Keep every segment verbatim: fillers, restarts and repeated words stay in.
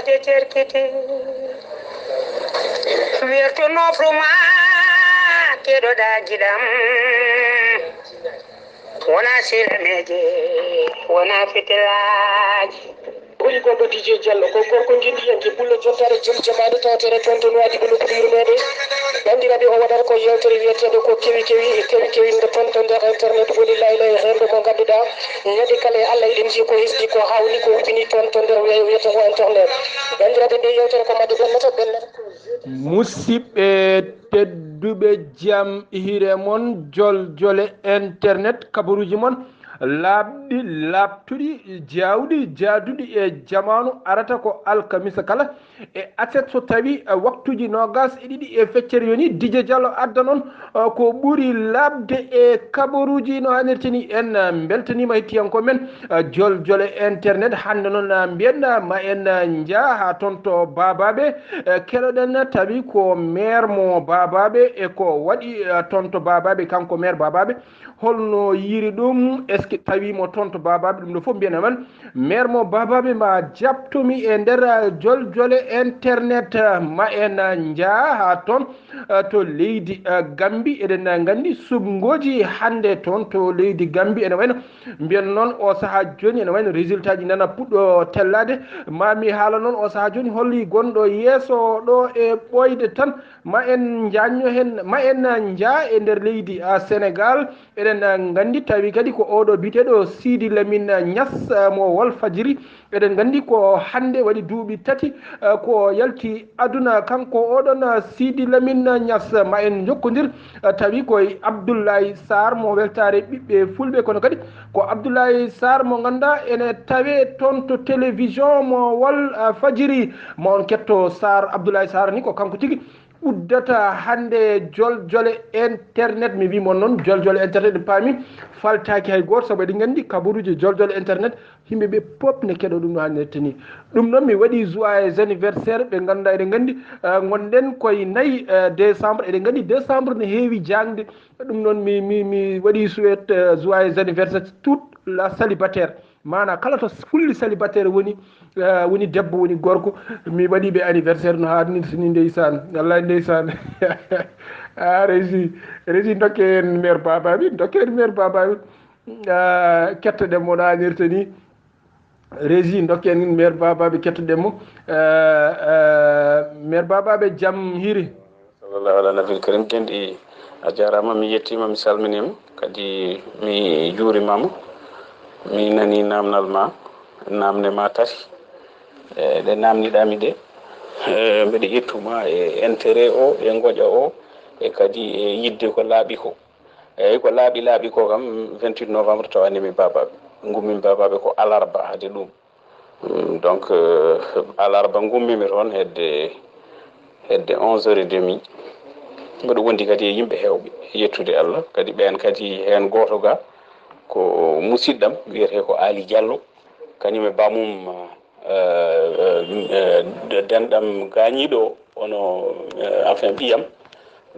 Te cerkiti. Werto nofru ma, keɗoɗa giɗam. Wona silameje, wona fitilaji. Woni goɗɗo D J Diallo, ko gorko ngendiyanke, pullo jottaare jom jamaanu, tawtere toon to Nuwaadi Bulu ko yurmeede. Banndiraaɓe, o waɗata ko yeewtere wiyeteende ko kewi kewi, kewi kewi nde toon to nder internet woni laylay renndo mo ngannduɗaa, ñande kala e Allah eɗen njiya ko hesɗi, ko hawni, ko wujini toon to nder wiye-, wiyeteengo internet. Banndiraaɓe, nde yeewtere ko maɓɓe ɓennata, ɓennata ko jeudi. Musidɓe tedduɓe, jam hire mon, joljole internet, kabaruuji mon laaɓɗi, laaɓtuɗi, jaawɗi, jaaduɗi e jamaanu, arata ko alkamisa kala e aset so tawi, eh, waktuuji noogas e ɗiɗi e feccere yoni. D J Diallo adda noon, eh, ko ɓuri laaɓde e kabaruuji no haanirta ni. En, eh, mbeltaniima hettiyankoo men, eh, joljole internet. Hannde noon, eh, mbiyen, eh, ma en, eh, njah haa toon to Baabaaɓe, eh, keɗoɗen tawi ko maire mo Baabaaɓe e ko waɗi, eh, toon to Baabaaɓe, kanko maire Baabaaɓe. Holno yiiri ɗum? Est-ce que tawi mo toon to Baabaaɓe? Ɗum ɗo fof mbiyen e men. Maire mo Baabaaɓe ma jaɓtomi e nder, uh, joljole internet, uh, ma en, uh, njah haa toon, uh, to leydi, uh, Gambi. Eɗen, uh, nganndi suɓngooji hannde toon to leydi Gambi ene wayno mbiyen noon o sahaa jooni ene wayno résultat ji nana puɗɗo tellaade. Ma mi haala noon o sahaa jooni holli gonɗo yeeso ɗo e ɓooyde tan. Ma en njañño heen, ma en njah e nder leydi, a, Senegaal. Eɗen, a, nganndi tawi kadi ko oɗo biyeteeɗo Sidi Lamine Niass, a, mo Walfadjri. Eɗen nganndi ko hannde waɗi duuɓi tati, a, ko yalti aduna kanko oɗon, a, Sidi Lamine Niass. Ma en njokkondir, a, tawi ko e Abdoulaye Sarr mo weltaare ɓiɓɓe fulɓe, kono kadi ko Abdoulaye Sarr mo ngannduɗaa ene tawee toon to télévision mo Walfadjri. Ma on ketto Sarr, Abdoulaye Sarr ni ko kanko tigi uddata hannde joljole internet. Mi wii mon noon, joljole internet, en paami, faltaaki hay gooto, sabu eɗen nganndi kabaruuji joljole internet, yimɓe ɓe pop ne keɗo ɗum no haanirta ni. Ɗum noon, mi waɗi joyeux anniversaire, ɓe ngannduɗaa, eɗen nganndi, eh, ngonɗen koye nayi, eh, décembre, eɗen nganndi décembre ne heewi jaŋde. Ɗum noon, mi, mi, mi waɗi souhaite, eh, joyeux anniversaire toute la célibataire. Maana kala to fulɓe célibataire woni, eh, woni debbo, woni gorko, mi waɗi ɓe anniversaire no haanirta ni, ndeysaan. Wallaay ndeysaan. Ah, Régie, Régie, ndokke en maire Babaɓe, ndokke en maire Babaɓe. Ah, kettoɗen mo no haanirta ni. Régie, ndokke en maire Babaɓe, kettoɗen mo. Eh, eh, maire Babaɓe, jam hiiri. Sallallahu ala nabil karim. Denɗi, a jaaraama, mi yettiima, mi salminiima, kadi mi juuriima ma. Mi nani naamnal ma, naamne ma tati. E, ɗe naamniɗaa mi ɗe, e, mbeɗe ƴettu ma e intérêt o, e ngoƴa o, e kadi e yiɗde ko laaɓi ko. Eeyi, ko laaɓi, laaɓi ko kam, vingt-huit novembre tawani mi Babaɓe. Ngummi mi Babaɓe ko alarba, hade ɗum. Mm, donc, euh, alarba ngummimi toon hedde, hedde onze heures et demie. Mboɗo wondi kadi e yimɓe heewɓe, yettude Allah. Kadi ɓeen kadi heen gooto ga ko musidɗam, wiyetee ko Aali Jallo. Kañum e baamum, euh, euh, euh, denɗam gaañiiɗo, ono, euh, enfin, ɓiyam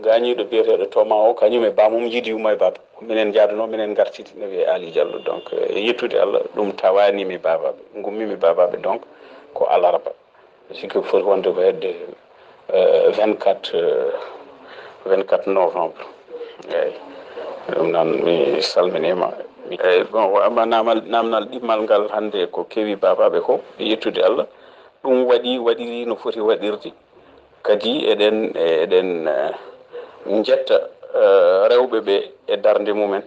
gaañiiɗo biyeteeɗo Toma o, kañum e baamum njiidi yumma e baaba. Ko minen njaaduno, minen ngartidi, no wiyee Aali Jallo. Donc, e yettude Allah, ɗum tawani mi Babaɓe. Ngummi mi Babaɓe, donc, ko alarba. Sikki ko foti wonde ko hedde, euh, vingt-quatre, euh, vingt-quatre novembre. Eeyi. Ɗum noon, mi salminiima. Eeyi, bon, wa-, amma naamal, naamnal ɗimmal ngal hannde ko kewi Babaɓe ko, e yettude Allah. Ɗum waɗi, waɗiri no foti waɗirde. Kadi eɗen, eɗen, eh, njetta, eh, rewɓe ɓe e darnde mumen.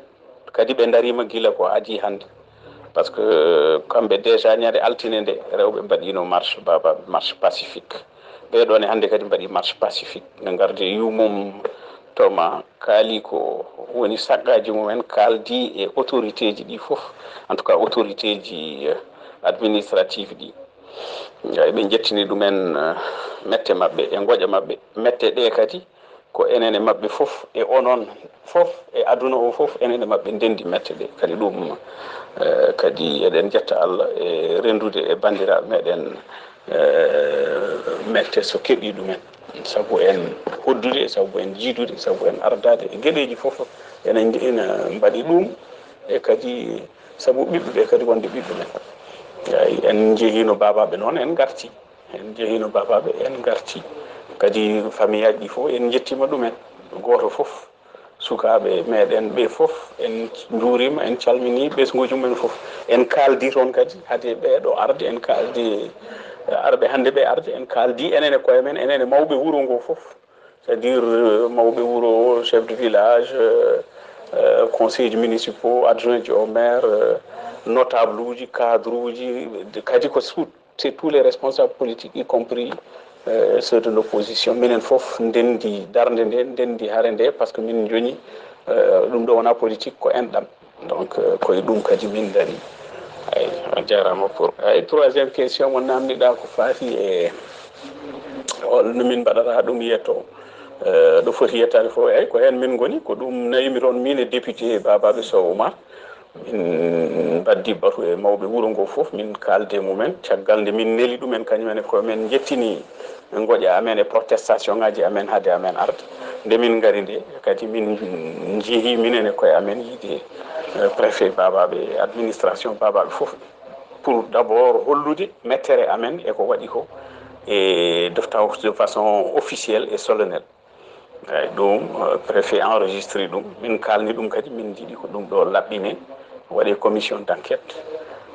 Kadi ɓe ndariima gila ko adii hannde. Par ce que, eh, kamɓe déjà ñande altine nde, rewɓe mbaɗiino marche, Babaɓe, marche pacifique. Ɓee ɗoo ne hannde kadi mbaɗi marche pacifique. Ne ngardi e yummum Toma, kaali ko woni saqqaaji mumen, kaaldi e autorité ji ɗi fof. En tout cas, autorité ji, eh, administrative ɗi. Eeyi, ɓe njettini ɗumen, eh, mette maɓɓe e ngoƴa maɓɓe. Mette ɗe kadi ko enen e maɓɓe fof, e onon fof, e aduna o fof, enen e maɓɓe ndenndi mette ɗe. Kadi ɗum, eh, kadi eɗen njetta Allah e renndude e banndiraaɓe meɗen, eh, mette so keɓii ɗumen. Sabu en hoddude, sabu en jiidude, sabu en ardaade e geɗeeji fof, ene, ene mbaɗi ɗum. E kadi sabu ɓiɓɓe ɓe kadi wonde ɓiɓɓe men. Eeyi, en njehiino Babaɓe noon, en ngarti. En njehino baabaaɓe, en ngarti. Kadi famiyaaji ɗi fof, en njettiima ɗumen. Gooto fof, sukaaɓe meɗen ɓe fof, en njuuriima, en calminii ɓesnguuji mumen fof. En kaaldi toon kadi, hade ɓeeɗo arde, en kaaldi, eh, arɓe hannde ɓe arde, en kaaldi enen e koye men, enen e mawɓe wuro ngoo fof. C'est-à-dire, euh, mawɓe wuro, chef de village, euh, euh, conseillers municipaux, adjoints au maire, euh, notables uji, cadres uji, kadi ko sous, c'est tous les responsables politiques, y compris, euh, ceux de l'opposition. Minen fof ndenndi darnde nde, ndenndi hare nde, parce que min njoni, euh, ɗum ɗo wona politique, ko enɗam. Donc, euh, koye ɗum kadi min dari. Ay, a jarama pour. Ay, troisième question mo namdiɗa ko fati e hol no min mbaɗata ɗum yetto, euh, ɗo foti yettade fof. Ay, ko hen min ngoni, ko ɗum nayimi toon min e député Babaɓe Sow Oumar. Min mbaddi batu e mawɓe wuro ngo fof, min kalde mumen. Caggal nde min neli ɗumen kañumen e koye men jettini ngoƴa amen e protestation ngaji amen hade amen arde. Nde min ngari nde, kadi min njehi minen e koye amen yiide, eh, préfet Babaɓe, administration Babaɓe fof, pour d'abord hollude mettere amen e ko waɗi ko, e de fa-, de façon officielle et solennelle. Eyyi, ɗum, eh, préfet enregistré ɗum. Min kalni ɗum kadi, min njiɗi ko ɗum ɗo laɓɓine, waɗe commission d'enquête,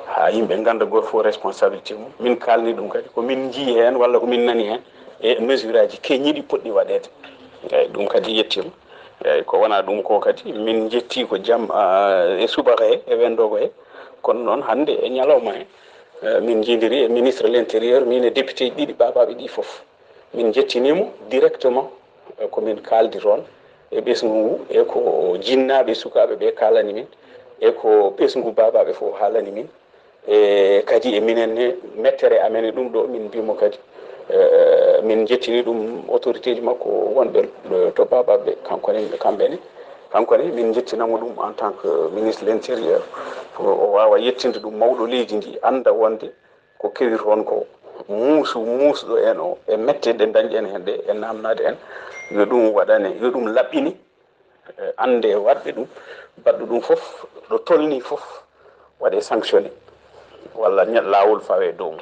ha yimɓe ganda goto fof responsabilité mum. Min kalni ɗum kadi, ko min jii hen walla ko min nani hen e mesure aji keñiɗi poɗɗi waɗede. Eyyi, ɗum kadi yettima. Eyyi, ko wona ɗum ko kadi, min jetti ko jam, ah, e subaka he, e wendoko he. Kono noon hande e ñalawma he, eh, min jiidiri e ministre l'intérieur, min e député ji ɗiɗi Babaɓe ɗi fof. Min jettinimo directement, eh, ko min kaldi toon e ɓesngu ngu, e ko jinnaɓe sukaɓe ɓe kalani min, e ko ɓesngu Babaɓe fof haalani min. E kadi e minen ne, mettere amen e ɗum ɗo, min mbimo kadi, eh, min jettini ɗum autorité ji makko wonɓe, eh, to Babaɓe, kanko ne, kamɓe ne. Kanko ne, min jettinamo ɗum en tant que ministre l'intérieur, pour o wawa yettinde ɗum mawɗo leydi ndi, anda wonde ko kewi toon ko muusu, muusɗo en o, e mette ɗe dañɗen hen ɗe, e namnade en, yo ɗum waɗane, yo ɗum laɓɓine, eh, ande waɗɓe ɗum, baɗɗo ɗum fof, ɗo tolni fof, waɗe sanctionné, walla ña-, laawol fawe dow mum.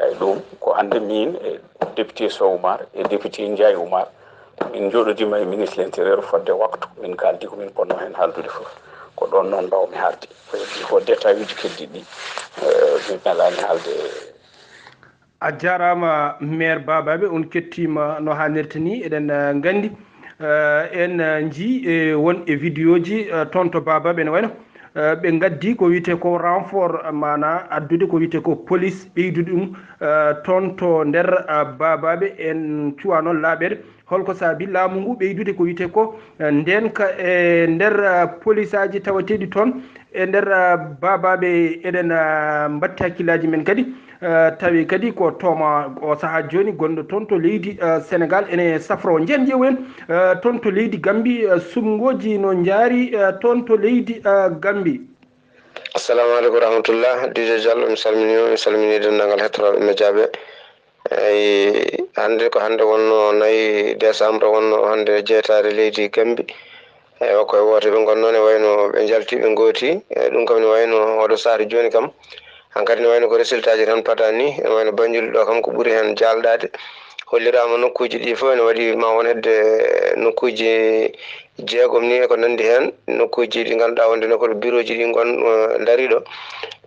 Eyyi, ɗum ko hande min e député Sow Oumar e député Ndiaye Oumar, min jooɗodima e ministre l'intérieur fodde waktu, min kaldi ko min ponno hen haaldude fof. Ko ɗon noon mbawmi haalde. Ko heddi ko détail uji keddiɗi ɗi, eh, mi melani haalde. A jarama maire Babaɓe, on kettima no hannirta ni. Eɗen, eh, gandi, eh, en, eh, ji, eh, won e vidéo ji, eh, toon to Babaɓe ne wayno, eh, ɓe gaddi ko wiyete ko renfort, eh, mana addude ko wiyete ko police, ɓeydude ɗum, eh, toon to nder, eh, Babaɓe. En cuwa noon laaɓede holko saabi laamu ngu ɓeydude ko wiyete ko, eh, ndenka e nder, eh, polisaji tawateɗi toon e nder, eh, Babaɓe. Eɗen, eh, mbatti hakkillaji men kadi, eh, tawi kadi ko tooma o saaha joni gonɗo toon to leydi, eh, Sénégal, ene safro. Nden ƴeewen, eh, toon to leydi Gambi, eh, suɓngoji no jaari, eh, toon to leydi, eh, Gambi. Assalamu aleykum wa rahmatullah. D J Diallo, mi salmini on, mi salmini denndaangal hettotooɓe média ɓe. Eyyi, hannde ko hannde wonno nayi décembre, wonno hannde jeytaare leydi Gambi. Eyyi, ko e woote ɓe ngonno, ne wayno ɓe njalti, ɓe ngooti. Eyyi, ɗum kam ne wayno oɗo saatu jooni kam. Hankadi ne wayno ko résultat ji tan padani, ne wayno Banjul ɗo kam ko ɓuri heen jaalɗaade. Holliraama nokkuuji ɗi fof ene waɗi ma won hedde nokkuuji jeegom ni e ko nanndi heen, nokkuuji ɗi ngannduɗaa wonde ne ko ɗo bureau ji ɗi ngon, eh, ndari ɗo.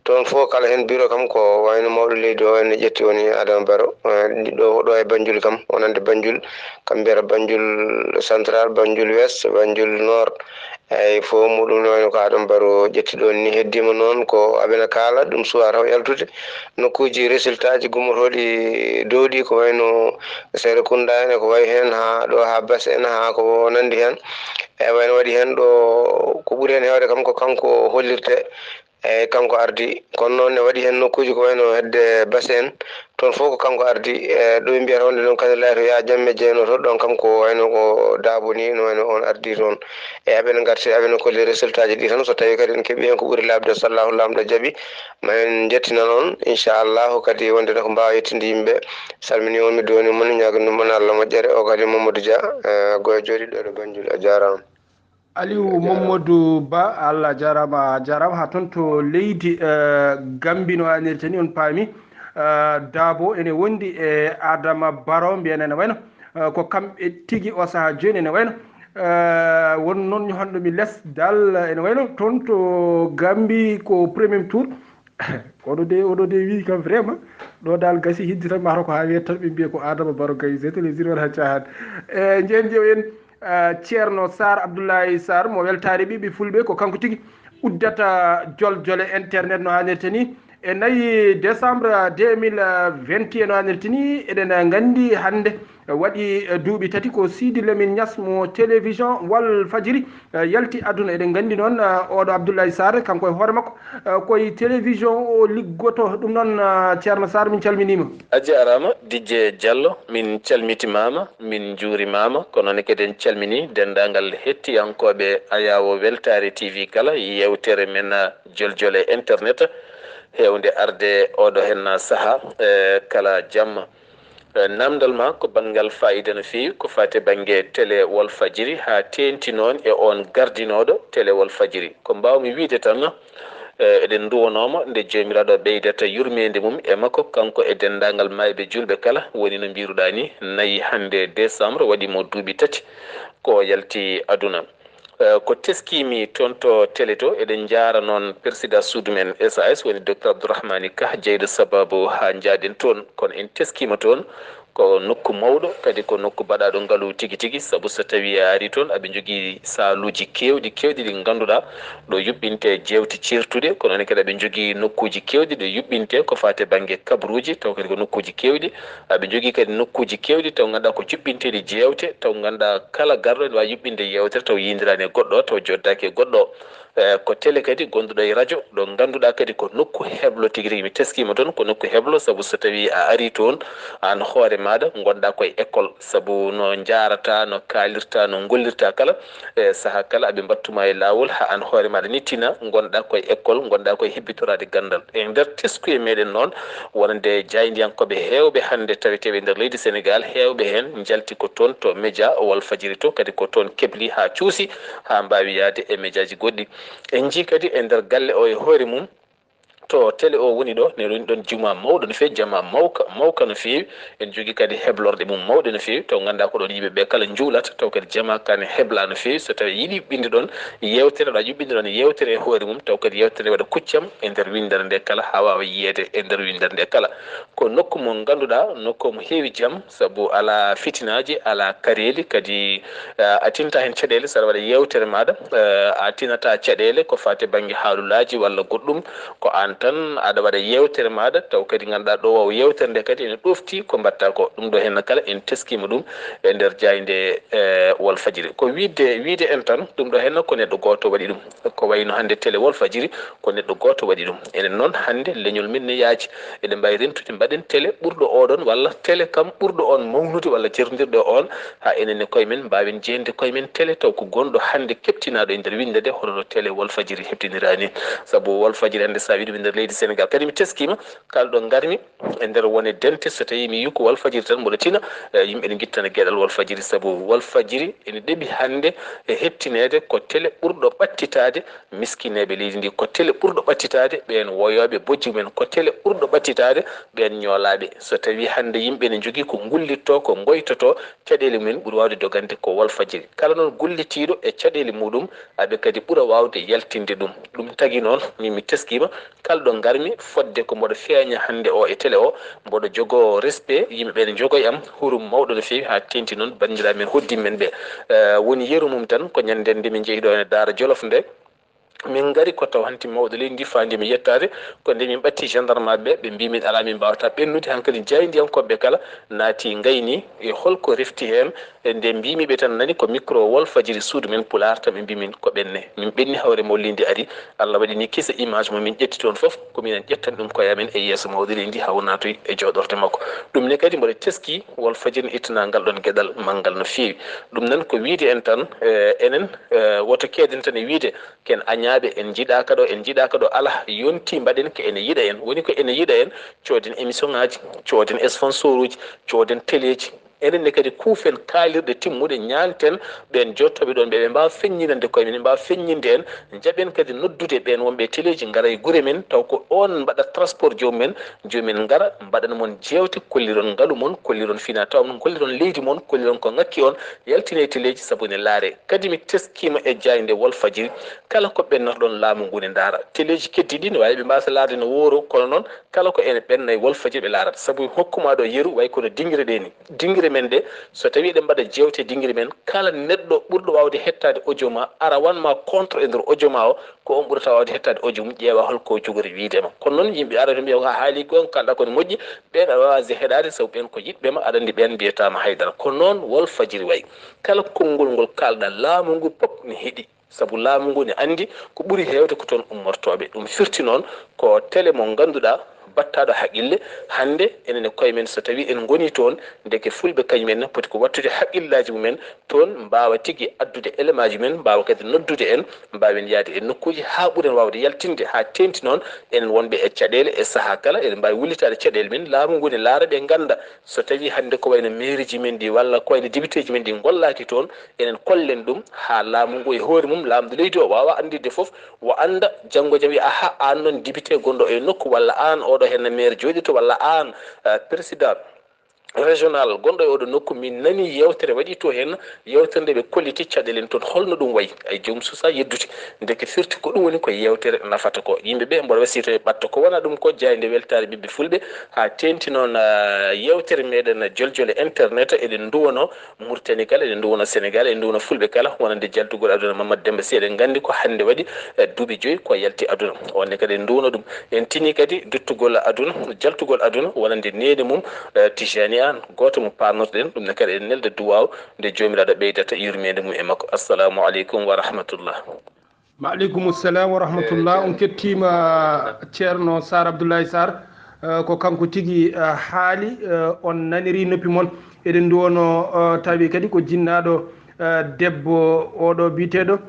Toon fof kala heen bureau kam ko wayno mawɗo leydi o ene ƴetti woni Adama Barrow, eh, ɗo, ɗo e Banjul kam, wonande Banjul, kam mbiyata Banjul Central, Banjul West, Banjul Nord. Eyyi, fof muɗum ne wayno ko Adama Barrow ƴetti ɗon ni. Heddiima noon ko aɓena kaala, ɗum suwa taw yaltude. Nokkuuji résultat ji gummotooɗi dow ɗi ko wayno Serekunda en e ko wayi heen, haa ɗo haa Basse en, haa ko nanndi heen. Eyyi, wayno waɗi heen ɗo ko ɓuri heen heewde kam ko kanko hollirte. Eyyi, kanko ardi. Kono noon ne waɗi heen nokkuuji ko wayno hedde Basse en. Toon fof ko kanko ardi. E ɗo ɓe mbiyata wonde noon Kane Laay to Yaa Jamme jeynoto, ɗon kam ko wayno ko Daabo ni, no wayno on ardi toon. E aɓena ngarti, aɓena kolli résultat ji ɗi tan, so tawi kadi en keɓi heen ko ɓuri laaɓde, so Allahu Laamɗo jaɓi, ma en njettinan on, inchallahu, kadi wonde ne ko mbaawa yettinde yimɓe. Salmini on, mi dooni mon, ñaagani mon Allah moƴƴere. O kadi Mamadou Dia, eh, Goyo jooɗiiɗo ɗo Banjul. A jaaraama. Aliou Mamadou Ba, Allah jaaraama, a jaaraama. Haa toon to leydi, eh, Gambi no haanirta ni, on paami. Dabo ene wondi e Adama Baro, mbiyen ene wayno ko kamɓe tigi o sahaa jooni ene wayno won noon ñohanɗo mi les dal ene wayno toon to Gambi ko premier tour. Oɗo de oɗo de wi kam vraiment ɗo dal gasi hiddi tan mata ko ha wiyata tan ɓe mbiya ko Adama Baro Gaye, c'est les wona ha cahan. E jeen jew en Ceerno Sar Abdoulaye Sar mo weltaare ɓiɓɓe fulɓe ko kanko tigi uddata joljole internet no hanirta ni. E nayi décembre deux mille vingt et un no hanirta ni, eɗen nganndi hannde waɗi duuɓi tati ko Sidi Lamine Niass mo télévision Walfadjiri yalti aduna. Eɗen nganndi noon oɗo Abdoulaye Sar kanko e hoore makko koye télévision o liggoto. Ɗum noon Ceerno Sar, min calminiima. A jaaraama Dijje Diallo, min calmitimaama, min njuurimaama, kono ne kadi en calminii denndaangal hettiyankooɓe Ayaawo Weltaare T V kala, yeewtere men joljole internet heewnde arde oɗo heen sahaa e kala jamma. E, naamndal ma ko banngal faayiida no feewi ko faati e bannge tele Walfadjiri haa teeŋti noon e oon gardinooɗo tele Walfadjiri. Ko mbaaw-mi wiyde tan, e, eɗen nduwanooma nde Joomiraaɗo ɓeydata yurmeende mum e makko, kanko e denndaangal maayɓe juulɓe kala, woni no mbiiruɗaa ni, nayi hannde décembre waɗi mo duuɓi tati ko o yalti aduna. E, ko teskii-mi toon to tele to, eɗen njaara noon persidaa suudu men S A S, woni Docteur Abdourahmani Ka, jeyɗo sabaabu haa njaaɗen toon. Kono en teskiima toon, ko nokku mawɗo, kadi ko nokku baɗaaɗo ngalu tigi tigi, sabu so tawii a arii toon, aɓe njogii saaluuji keewɗi, keewɗi ɗi ngannduɗaa ɗo yuɓɓintee jeewte ceertuɗe, kono noon kadi aɓe njogii nokkuuji keewɗi ɗo yuɓɓintee ko faati e bannge kabaruuji, taw kadi ko nokkuuji keewɗi. Aɓe njogii kadi nokkuuji keewɗi taw ngannduɗaa ko juɓɓinteeɗi jeewte, taw ngannduɗaa kala garɗo ene waawi yuɓɓinde yeewtere taw yiyndiraani e goɗɗo, taw joddaaki e goɗɗo. E, ko tele kadi gonɗo ɗo e rajo, ɗo ngannduɗaa kadi ko nokku heblo tigi rigi. Mi teskiima toon ko nokku heblo, sabu so tawii a arii toon, aan hoore maaɗa ngonɗaa ko e école, sabu no njaarataa, no kaalirtaa, no ngollirtaa kala, e sahaa kala aɓe mbaɗtu ma e laawol, haa aan hoore maaɗa ni tina, ngonɗaa ko e école, ngonɗaa ko e hebbitoraade ganndal. E nder teskuye meɗen noon, wonande jaayndiyankooɓe heewɓe hannde taweteeɓe e nder leydi Senegaal, heewɓe heen njalti ko toon to média Walfadjiri to, kadi ko toon kebli haa cuusi, haa mbaawi yahde e médiaji goɗɗi. En njii kadi e nder galle o e hoore mum, to tele o woni ɗo, ne woni ɗoon jumaa mawɗo no feewi, jamaa mawka, mawka no feewi. En njogii kadi heblorɗe mum mawɗe no feewi, taw ngannduɗaa ko ɗoon yimɓe ɓe kala njuulata, taw kadi jamaa ka ne heblaa no feewi. So tawii yiɗi yuɓɓinde ɗoon yeewtere, aɗa yuɓɓinde ɗoon yeewtere e hoore mum, taw kadi yeewtere nde waɗa kuccam e nder winndere nde kala, haa waawa yiyeede e nder winndere nde kala. Ko nokku mo ngannduɗaa, nokku mo heewi jam, sabu alaa fitinaaji, alaa kareeli, kadi, eh, a tinta heen caɗeele, so aɗa waɗa yeewtere maaɗa, eh, a tinata caɗeele ko faati e bannge haalulaaji walla goɗɗum, ko aan tan aɗa waɗa yeewtere maaɗa, taw kadi ngannduɗaa ɗo o yeewtere nde kadi ene ɗofti ko mbaɗtaa ko. Ɗum ɗo heen kala en teskiima ɗum e nder jaaynde, eh, Walfadjiri. Ko wiyde, wiyde en tan, ɗum ɗo heen ko neɗɗo gooto waɗi ɗum. Ko wayno hannde tele Walfadjiri, ko neɗɗo gooto waɗi ɗum. Enen noon, hannde leñol men ne yaaji. Eɗen mbaawi rentude, mbaɗen tele ɓurɗo oɗon, walla tele kam ɓurɗo on mawnude walla jerndirɗo e on, haa enen e koye men mbaawen jeeynude koye men tele, taw ko gonɗo hannde keɓtinaaɗo e nder winnde nde, hono no tele Walfadjiri heɓtinira ni. Sabu Walfadjiri hannde, so a wiyi ɗum e nder leydi Senegaal, kadi mi teskiima, kala ɗo ngarmi, e nder wone dente, so tawii mi yii ko Walfadjiri tan mboɗo tina, e, yimɓe ne ngittana geɗal Walfadjiri, sabu Walfadjiri ene ɗeɓi hannde e heɓtineede ko tele ɓurɗo ɓattitaade miskineeɓe leydi ndi, ko tele ɓurɗo ɓattitaade ɓeen woyooɓe bojji mumen, ko tele ɓurɗo ɓattitaade ɓeen ñoolaaɓe. So tawii hannde yimɓe ne njogii ko ngullitto, ko ngoytoto, caɗeele mumen ɓuri waawde dogande ko Walfadjiri. Kala noon gullitiiɗo e caɗeele muɗum, aɓe kadi ɓura waawde yaltinde ɗum. Ɗum tagi noon, min mi teskiima, kala ɗo ngarmi fodde ko mboɗo feeña hannde o e tele o, mboɗo jogoo respect, yimɓe ɓe ne njogoo e am hurum mawɗo no feewi, haa teeŋti noon banndiraaɓe men hoddii men ɓe. Eh, woni yeru mum tan ko ñande nde min njehi ɗo e Daara Jolof nde, min ngari ko taw hanti mawɗo leydi ndi faandi mi yettaade, ko nde min ɓatti gendarme ɓe, ɓe mbii min alaa, min mbaawataa ɓennude. Hankadi jaayndiyankooɓe ɓe kala naati ngayni e holko refti heen, e nde mbiimi ɓe tan nani ko micro Walfadjiri suudu men Pulaar, tan ɓe mbii min ko ɓenne. Min ɓenni hawre mo leydi ari, Allah waɗi ni kisa image mo min ƴetti toon fof, ko minen ƴettani ɗum koye amen e yeeso mawɗo leydi ndi haa o naatoy e jooɗorde makko. Ɗum ne kadi mboɗo teski Walfadjiri ne ittana ngal ɗoon geɗal manngal no feewi. Ɗum nan ko wiyde en tan, eh, enen, eh, woto keeden tan e wiyde ken añaaɓe, en njiɗaaka ɗo, en njiɗaaka ɗo. Alaa, yontii mbaɗen ko ene yiɗa en. Woni ko ene yiɗa en, cooden émission ŋaaji, cooden sponsor uji, cooden teleeji, Enen ne kadi kuufen kaalirɗe timmuɗe, ñaanten ɓeen jottooɓe ɗoon ɓe, ɓe mbaawa feññinande koye men, ɓe mbaawa feññinde en, njaɓen kadi noddude ɓeen wonɓe e teleeji ngara e gure men, taw ko oon mbaɗa transport joomum en, joomum en ngara mbaɗana mon jeewte, kolliron ngalu mon, kolliron fina tawa mon, kolliron leydi mon, kolliron ko ŋakki on, yaltine e teleeji sabu ne laare. Kadi mi teskiima e jaaynde Walfadjiri, kala ko ɓennoto ɗoon laamu ngu ne ndaara. Teleeji keddiiɗi ne waawi ɓe mbaasa laarde no wooro, kono noon kala ko ene ɓenna e Walfadjiri ɓe laarata. Sabu hokkuma ɗo yeru way kono dingire ɗe ni. Dingire men ɗe, so tawi eɗen mbaɗa jeewte dingire men, kala neɗɗo ɓurɗo waawde hettaade audio ma, ara wan ma contre e nder audio ma o, ko on ɓurata waawde hettaade audio mum, ƴeewa hol ko jogori wiide ma. Kono noon yimɓe ara ɓe mbiya, "A haali ko on kalɗa ko ne moƴƴi," ɓeen aɗa waawi heɗaade sabu ɓeen ko yiɗɓe ma, aɗa anndi ɓeen mbiyata ma haydara. Kono noon Walfadjiri way. Kala konngol ngol kalɗa laamu ngu pop ne heɗi. Sabu laamu ngu ne anndi ko ɓuri heewde ko toon ummortooɓe. Ɗum firti noon ko télé mo ngannduɗaa battaaɗo haqqille. Hannde enen e koye men so tawii en ngonii toon, ndeke fulɓe kañum en ne poti ko waɗtude haqqillaaji mum en toon, mbaawa tigi addude élément ji mum en, mbaawa kadi noddude en, mbaawen yahde e nokkuuji haa ɓuren waawde yaltinde, haa teeŋti noon enen wonɓe e caɗeele e sahaa kala, eɗen mbaawi wullitaade caɗeele men, laamu ngu ne laara ɓe ngannda so tawii hannde ko wayno mairie ji men ɗi walla ko wayno député ji men ɗi ngollaaki toon, enen kollen ɗum haa laamu ngu e hoore mum, laamɗo leydi o waawa annditde fof, o annda janngo e jam wiya, "Aha, aan noon député gonɗo e nokku, walla aan oɗo heen maire jooɗirɗo, walla aan, eh, président régional gonɗo e oɗo nokku, min nanii yeewtere waɗi to heen, yeewtere nde ɓe kolliti caɗeele en toon, holno ɗum wayi?" Ay joom susa yeddude. Ndeke firti ko ɗum woni ko yeewtere nafata ko. Yimɓe ɓe mboɗo wasiyto e ɓatta ko wona ɗum ko jaaynde weltaare ɓiɓɓe fulɓe, haa teeŋti noon, ah, yeewtere meɗen joljole internet, eɗen nduwano Mauritanie kala, eɗen nduwano Sénégal, eɗen nduwano fulɓe kala, wonande jaltugol aduna Mamadou Demba Sy. Eɗen nganndi ko hannde waɗi, eh, duuɓi joyi ko yalti aduna. Onne kadi en nduwano ɗum. En tini kadi duttugol aduna, jaltugol aduna, wonande neene mum, eh, Tijani Aan, gooto mo paamnorɗen. Ɗum ne kadi eɗen nelda duwaaw nde Joomiraaɗo ɓeydata yurmeende mum e makko. Assalamu aleykum wa rahmatullah. Wa aleykum salam wa rahmatullah. On kettiima Ceerno Sarr, Abdoulaye Sarr, eh, ko kanko tigi, eh, haali, eh, on naniri noppi mon. Eɗen nduwano, eh, tawi kadi ko jinnaaɗo, eh, debbo oɗo biyeteeɗo,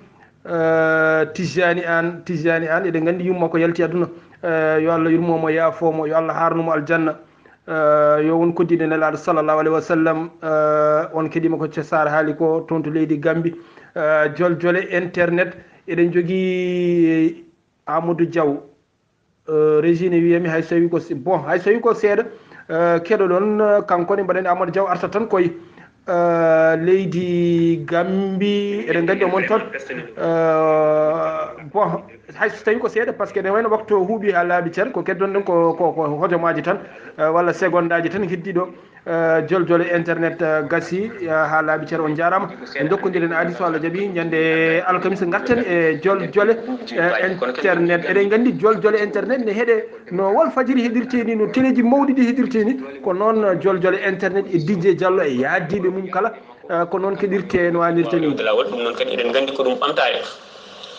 eh, Tijani Aan, Tijani Aan, eɗen nganndi yumma ko yalti aduna. Eh, yo Allah yurmo mo, yaafo mo, yo Allah haarnu mo aljanna. Eh, yo won koddiiɗo Nelaaɗo sallallahu alayhi wa sallam, eh, on keɗiima ko Ceerno Sarr haali ko toon to leydi Gambi. Eh, joljole internet, eɗen njogii Amadou Diaw. Eh, régie ne wiyami hay so tawi ko se-, bon, hay so tawi ko seeɗa, eh, keɗoɗon, eh, kanko ne mbaɗani Amadou Diaw arta tan koye, eh, leydi Gambi, eɗen nganndi omon toon. Eh, bon, hay so tawi ko seeɗa, par ce que ne wayno waktu o huuɓi haa laaɓi cer, ko keddon ɗen ko, ko, ko hojomaaji tan, eh, walla segondaaji tan heddi ɗo. Eh, joljole internet, eh, gasi, eh, haa laaɓi cer, on njaaraama. En ndokkondiren aadi so Allah jaɓi, ñande alkamisa ngarten e joljole, eh, internet. Eɗen nganndi joljole internet ne heɗe no Walfadjiri heɗirte ni, no teleeji mawɗi ɗi heɗirte ni, ko noon, eh, joljole internet e D J Diallo e yaadiiɓe mum kala, eh, ko noon keɗirte no waanirta ni. Lawol ɗum noon kadi eɗen nganndi ko ɗum ɓamtaare.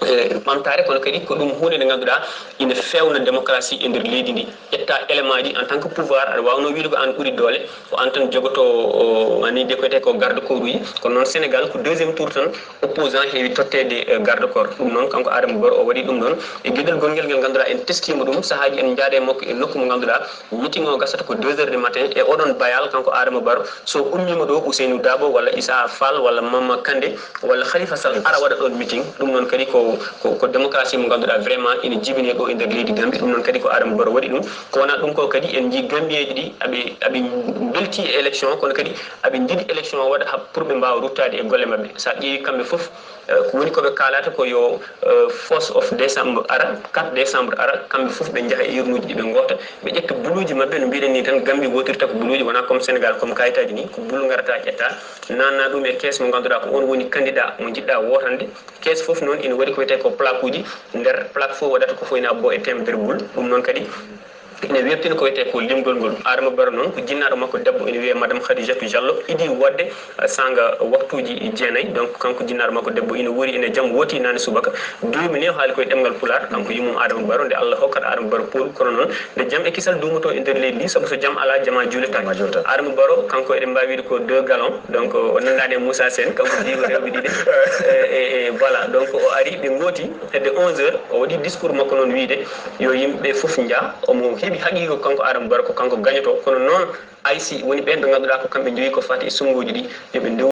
Eh, ɓamtaare, kono kadi ko ɗum huunde nde ngannduɗaa ina feewna démocratie e nder leydi ndi. Ƴetta élément ji en tant que pouvoir, aɗa waawno wiide ko aan ɓuri doole, ko aan tan jogotoo, o, ani de ko wiyetee ko garde corps uji. Kono noon Sénégal ko deuxième tour tan opposant heewi totteede, eh, garde corps. Ɗum noon kanko Adama Barrow o waɗi ɗum ɗoon e geɗel gongel ngel ngannduɗaa en teskiima ɗum, sahaaji en njaada e makko e nokku mo ngannduɗaa meeting o gasata ko deux heures du matin e oɗon bayal kanko Adama Barrow. So ummiima ɗo Ousseynou Dabo walla Issa Fall walla Mamma Kandé walla Khalifa Sall ara waɗa ɗoon meeting, ɗum noon kadi ko, ko, ko démocratie mo ngannduɗaa vraiment ina jibinee ɗo e nder leydi Gambie. Ɗum noon kadi ko Adama Barrow waɗi ɗum. Ko wonaa ɗum ko kadi en njii Gambiyeeji ɗi aɓe, aɓe mbeltii e élection o, kono kadi aɓe njiɗi élection o waɗa ha pour ɓe mbaawa ruttaade e golle maɓɓe. So a ƴeewi kamɓe fof, eh, ko woni ko ɓe kaalata ko yo, eh, fosse of décembre ara, quatre décembre ara, kamɓe fof ɓe njaha e urnuuji ɗi ɓe ngoota. Ɓe ƴetta buluuji maɓɓe, no mbiɗen ni tan, Gambie wootirta ko buluuji, wonaa comme Sénégal, comme kayitaaji ni, ko bulu ngarata ƴetta, naanna ɗum e kees mo ngannduɗaa ko on woni candidat mo njiɗɗa wootande. Kees fof noon ina waɗi ko wiyetee ko plaque uji, nder plaque fof waɗata ko fof ina abbo e temedere bul. Ɗum noon kadi ina weeɓtini ko wiyetee ko limgol ngol. Adama Barrow noon ko jinnaaɗo makko debbo ina wiyee Madame Khadijatou Diallo, idii woɗde, eh, saanga waktuuji jeenayi. Donc kanko jinnaaɗo makko debbo ina wuuri ina jam, wooti naane subaka, duuɓi ni o haali koye ɗemngal Pulaar, kanko yummum Adama Barrow, nde Allah hokkata Adama Barrow pooɗu. Kono noon nde jam e kisal duumoto e nder leydi ndi, sabu so jam alaa, jama juuletaake. Jama juuletaake. Adama Barrow, kanko eɗen mbaawi wiide ko deux galons, donc o nanndaani e Moussa Sène, kanko jiigo rewɓe ɗiɗi. E, e, e, voilà, donc o ari, ɓe ngooti, hedde onze heures, o waɗi discours makko noon wiide yo yimɓe fof njah, omo heɓi haqiiqa ko kanko Aadama Baro, ko kanko gañoto. Kono noon, A I C woni ɓeen ɓe ngannduɗaa ko kamɓe njoyi ko faati e sunnguuji ɗi, yo ɓe ndew